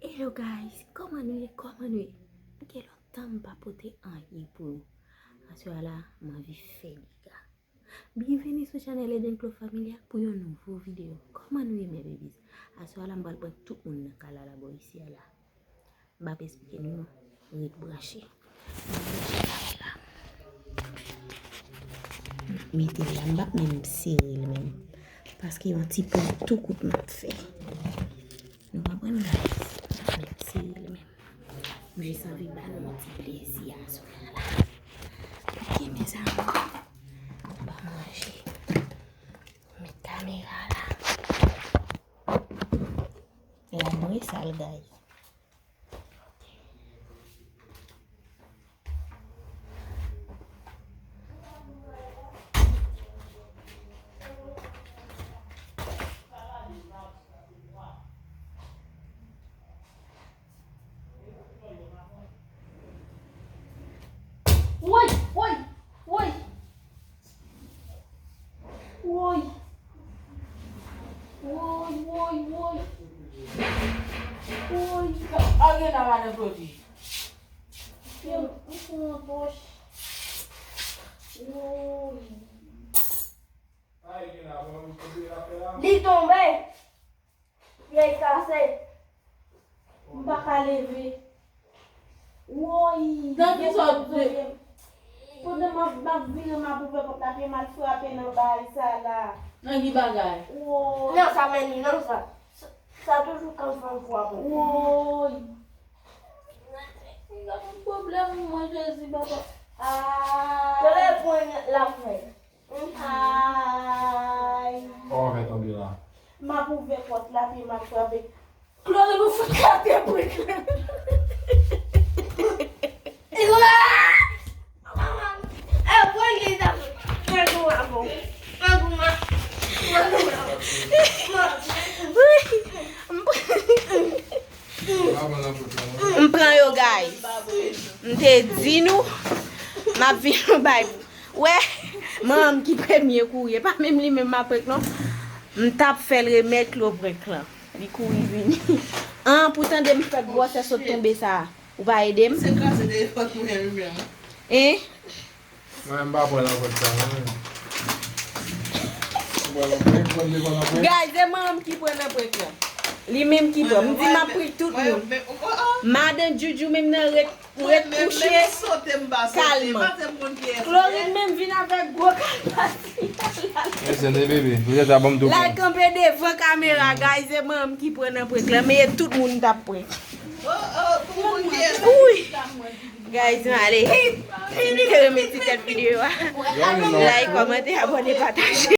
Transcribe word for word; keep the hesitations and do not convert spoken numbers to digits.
Hello guys, kòman nou ye? Kòman nou ye? Gen lontan m pa pote anyen pou nou. Aswè a la, m anvi fè dega. Byenveni sou chanèl Eden Clo Family a pou yon nouvo videyo. Kòman nou ye, mes bébés? Aswè a la, m pral pran tout moun nan kay la, la bò isi a la. M p ap esplike nou non. Ret branche. M ap branche kay la. M ap mete l la. M p ap menm sere l menm. Paske yon ti prank tou kout m ap fè. Nou konprann, guys? M ap menm sere l menm. M jis anvi ba nou yon ti plezi aswè a la. Ok, mes amours. Ban manje. Met kamera la. Ladrè sal, guys. Woy, woy, woy. Woy. Woy, woy, woy. Woy. Sa gen la, madan Claudie? Yo, m fè yon pòch. Woy. Li tonbe. Pyèl kase. M pa ka leve. Woy. Nan ki sòt de? Pandan m ap, m ap vire, m ap ouvè pòt la, pye m al frape nan bagay sa la. Nan ki bagay? Woy. Nan sa, men li nan sa. Sa, sa toujou kan fanm frape. Woy. M gen yon pwoblèm, mwen, Jezi, papa. Ah. Telefòn la fè. Ay. Kòman w fè tonbe la? M ap ouvè pòt la, epi m ap frape. Clory, ou fout rate prank la. E, prank li t ap fè pou mwen, bon. Prank pou mwen. Prank pou mwen. M pran yo, guys. M te di nou, m ap vin bay. Wè, manman m ki premye kouri. E pa menm li menm m ap prank non. M t ap fè l remèt Clo prank lan. Li kouri vini. An, pou tande m fè gwosè sot tonbe sa. Ou pa ede m? Se kraze telefòn mwen menm. Hein? Mwen menm m pa pran nan prank sa non. Mwen pran nan prank, pran nan prank. Guys, e manman m ki pran nan prank lan. Li menm ki pran. M di m ap prank tout moun. Madan Djoudjou menm nan ret, ret kouche kalman. Clory menm vin avèk gwo kalbas. Listen, hey, baby, ou jete a ban m tou. L al kanpe devan kamera, guys, e manman m ki pran nan prank lan, men e tout moun t ap prank. Wi. Guys, m ale. Si nou te renmen ti tèt videyo a, like, kòmante, abòne, pataje.